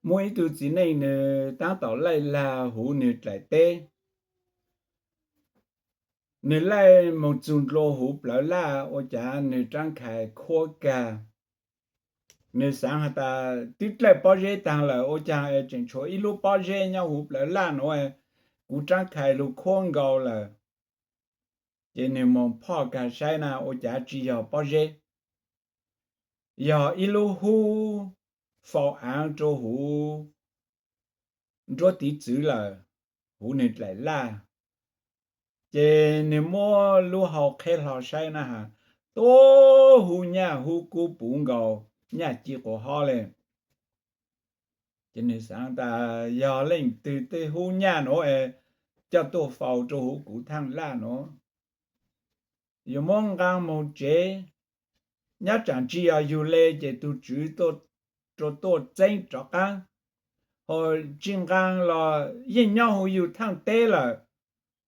Muaj ib tug txiv neej nws tab tom laij lag huv nws dlaim teb. Nws laij moog txug ntua huv plawv laj ua cas nws raab khais khuab kag. Nws xaav has tas twb dlawb pob zeb taag lawm ua caag tseem tshuav ib lub pob zeb nyob huv plawv laj nuav, kuv raab khais lug khuab nkaus lawm. Ces nws moog phoj kag saib na ua cas tsi yog pob zeb, yog ib lub hub faus aav rua huv nruab tiv txwv lawm, huv nws dlaim laj. Ces nws muab lub hau qheb hlo saib na has, tuab hub nyaj hub kub puv nkaus, nyaj ci quas hob le. Ces nws xaav tas yog leej twg tej hub nyaj nuav es coj tuaj faus rua huv kuv thaaj laj nuav. Yuav muab nqaa moog tsev, nyob tsaam tsi yog yug le ces tug tswv rua tuaj txeeb rov qaab. Ho tsi nqaa los yeej nyob huv yug thaaj teb lawm,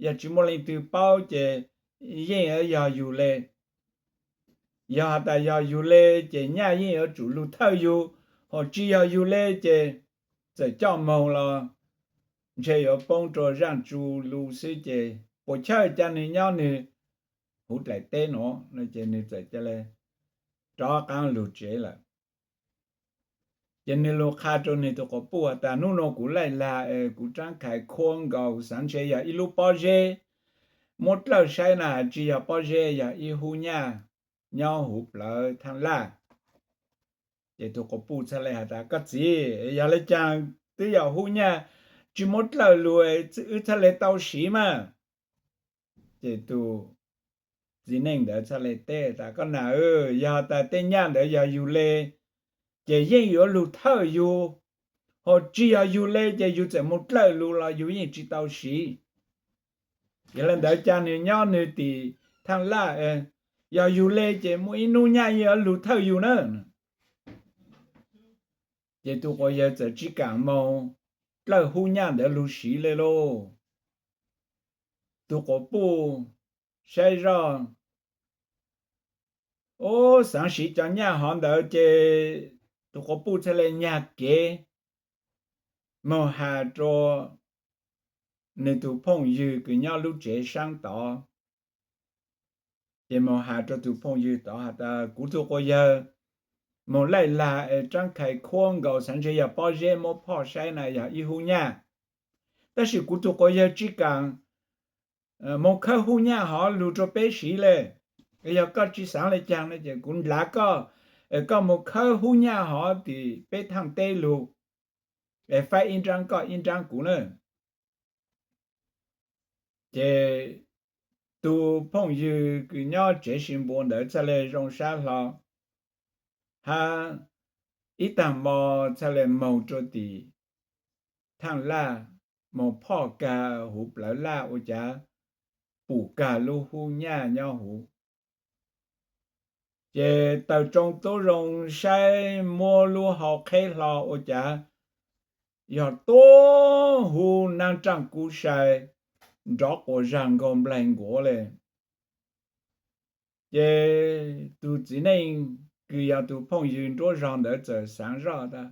yog tsi muaj leej twg paub ces yeej yog yug le. Yog has tas yog yug le ces nyaj yeej yuav tsum lug thawj yug, ho tsi yog yug le ces txawm coj moog los ntshe yuav poob rua zaaj tsu lug xwb ces puas chawj ca nwg nyob nwg huv dlaim teb nuav no ces nwg txawm ca le rov qaab lug tsev lawm. Ces nwg lug qha rua nwg tug quas puj has tas nub nua kuv laij lag es kuv raab khais khuab nkaus xaav ntshe yog ib lub pob zeb, muab dlawb saib na tsi yog pob zeb yog ib hub nyaj nyob huv plawv thaaj laj. Ces tug quas puj txhaj le has tas koj txiv, yog le caag twb yog hub nyaj tsi muab dlawb lug, wb txhaj le tau siv mas. Ces tug txiv neej ntawd txhaj le teb tas koj nam, yog tas tej nyaj ntawd yog yug le ces yeej yuav lug thawj yug, ho tsi yog yug le ces yug txawm moog dlawb lug los yug yeej tsi tau siv. Yog le ntawd ca nwg nyob nwg tim thaaj laj, yog yug le ces muaj ib nub nyaj yeej yuav lug thawj yug na. Ces tug quas yawg txawm tsi kaam moog dlawb hub nyaj ntawd lug siv le lauj. Tug quas puj saib zoj, ub, xaav siv cov nyaj hov ntawd ces tug quas puj txhaj le nyag kev moog has rua nwg tug phooj ywg kws nyob lub tsev saab tod. Ces moog has rua tug phooj ywg tod has tas kuv tug quas yawg moog laij lag es raab khais khuab nkaus xaav ntshe yog pob zeb, muab phoj saib na yog ib hub nyaj. Tab sis kuv tug quas yawg tsi kaam moog khawb hub nyaj hov lug rua peb siv le. Yog koj tsi xaav le caag no ces kuv ntav koj, koj moog khawb hub nyaj hov tim peb thaaj teb lug, es faib ib nraab koj ib nraab kuv na. Ces tug phooj ywg kws nyob tsev si npua ntawd txhaj le zoo sab hlo, hab ib taag mo txhaj le moog rua tim thaaj laj, moog phoj kag huv plawv laj ua cav pum kag lub hub nyaj nyob huv. Ces tawm tsoo tub zoo saib muab lub hau qheb hlo ua cav yog tuab hub naab raaj kub sai nrov quas zag nkaug nplaig nkuav le. Ces tug txiv neej kws yog tug phooj ywg nruab zog ntawd txawm xaav zoj tas,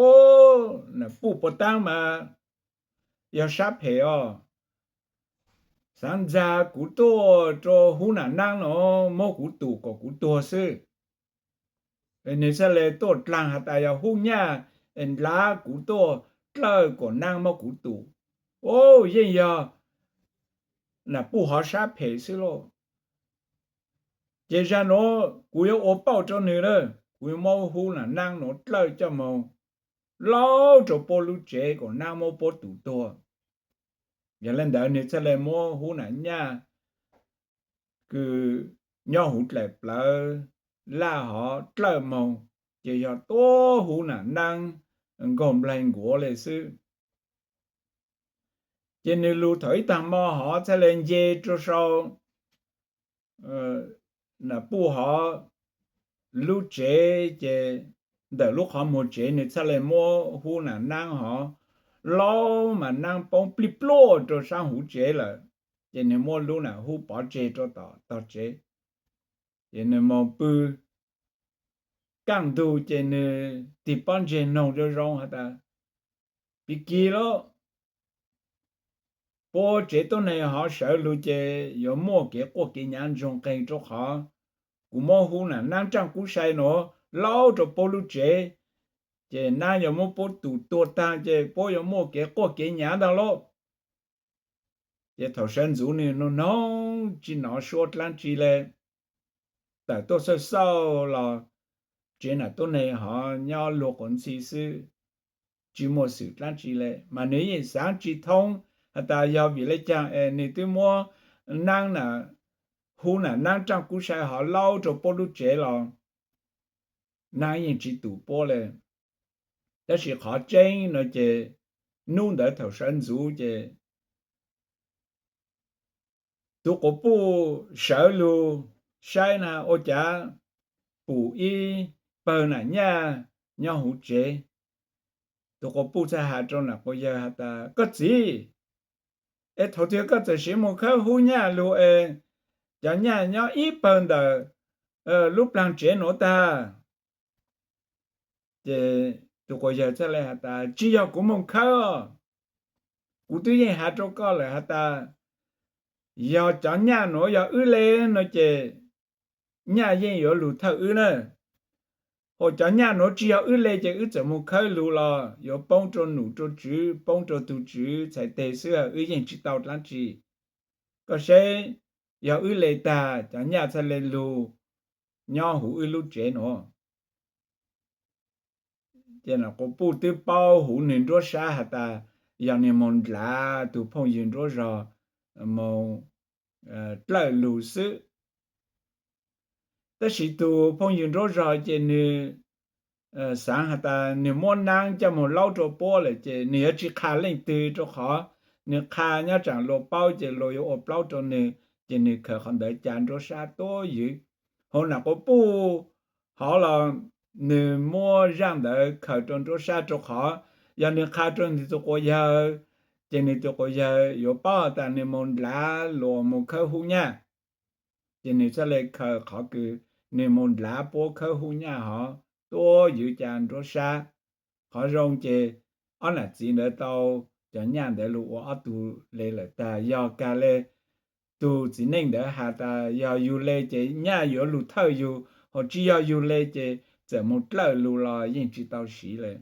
ub, nam puj puas taab mas yog sab phem os, xaav ntxag kuv tuaj rua hub nam naab no muab kuv tum kom kuv tuag xwb. Nwg txhaj le tuaj dlaag has tas yog hub nyaj ntav kuv tuaj dlawb kom naab muab kuv tum. Ub, yeej yog nam puj hov sab phem xwb lauj. Ces zag nuav kuv yuav ua pauj rua nwg lawm, kuv yuav muab hub nam naab nuav dlawb coj moog laub rua puab lub tsev kom naab muab puab tum tuag. Yog le ntawd nwg txhaj le muab hub nam nyaj kws nyob huv dlaim plawv laj hov dlawb moog, ces yog tuab hub nam naab nkaug nplaig nkuav le xwb. Ces nwg lug thaum ib taag mo hov txhaj le nce rua sau nam puj hov lub tsev, ces ntawm lub qhov muag tsev nwg txhaj le muab hub nam naab hov laub mas naab poob plij pluaj rua saab huv tsev lawm. Ces nwg muab lub nam hub pov tseg rua tom tog tsev, ces nwg moog pw. Kaaj ntug ces nwg tig pob ntseg noog zoo zoo has tas, Pig kig lauj, puab tsev tuab neeg hov sawv lug ces yuav muaj kev quaj kev nyav ntsoog qeeg rua qhov kuv muab hub nam naab raaj kub sai nuav laub rua puab lub tsev, ces naab yuav muab puab tum tuag taag ces puab yuav muaj kev quaj kev nyav ntag lauj. Ces thaum sawv ntxuv nwg nug noog tsi nov suab dlaab tsi le, tawm tuaj xawj xauj los tsev nam tuab neeg hov nyob luag quas ntxhi xwb, tsi muaj xwm dlaab tsi le, mas nwg yeej xaav tsi thoob has tas yog vim le caag es nwg twb muab naab na, hub nam naab raaj kub sai hov laub rua puab lub tsev los naab yeej tsi tum puab le. Tab sis qhov tseeb no ces nub ntawd thaum sawv ntxuv ces tug quas puj sawv lug saib na ua cav pum ib pawg nam nyaj nyob huv tsev. Tug quas puj txhaj has rua nam quas yawg has tas, koj txiv, es thaum twg koj txawm siv moog khawb hub nyaj lug es cov nyaj nyob ib pawg ntawm lub plaag tsev nuav tag? Ces tug quas yawg txhaj le has tas, tsi yog kuv moog khawb os. Kuv twb yeej has rua koj lawm has tas, yog cov nyaj nuav yog wb le no ces nyaj yeej yuav lug thawj wb na. Hos cov nyaj nuav tsi yog wb le ces wb txawm moog khawb lug los yuav poob rua num rua tswv, poob rua tug tswv txhais teg xwb, wb yeej tsi tau dlaab tsi. Koj saib, yog wb le tag cov nyaj txhaj le lug nyob huv wb lub tsev nuav. Ces nam quas puj twb paub huv nwg nruab sab has tas yog nwg moog ndlav tug phooj ywg nruab zog moog dlawj lug xwb. Tab sis tug phooj ywg nruab zog ces nwg xaav has tas nwg muab naab coj moog laub rua puab lawm ces nwg yuav tsi qha leej twg rua qhov nwg qha nyob tsaam luas paub ces luas yuav ua plaub rua nwg, ces nwg khaws qhov ntawd ca nruab sab tuab ywv. Hos nam quas puj hov los nwg muab zaaj ntawd khaws rua nruab sab rua qhov yog nwg qha rua nwg tug quas yawg ces nwg tug quas yawg yuav paub has tas nwg moog ndlav luas moog khawb hub nyaj. Ces nwg txhaj le khaws qhov kws nwg moog ndlav puab khawb hub nyaj hov tuab ywv ca nruab sab. Qhov zoo ces ob nam txiv ntawd tau cov nyaj ntawd lug ua ob tug le lawm tag. Yog kag le tug txiv neej ntawd has tas yog yug le ces nyaj yuav lug thawj yug, hos tsi yog yug le ces txawm moog dlawj lug los yeej tsi tau siv le.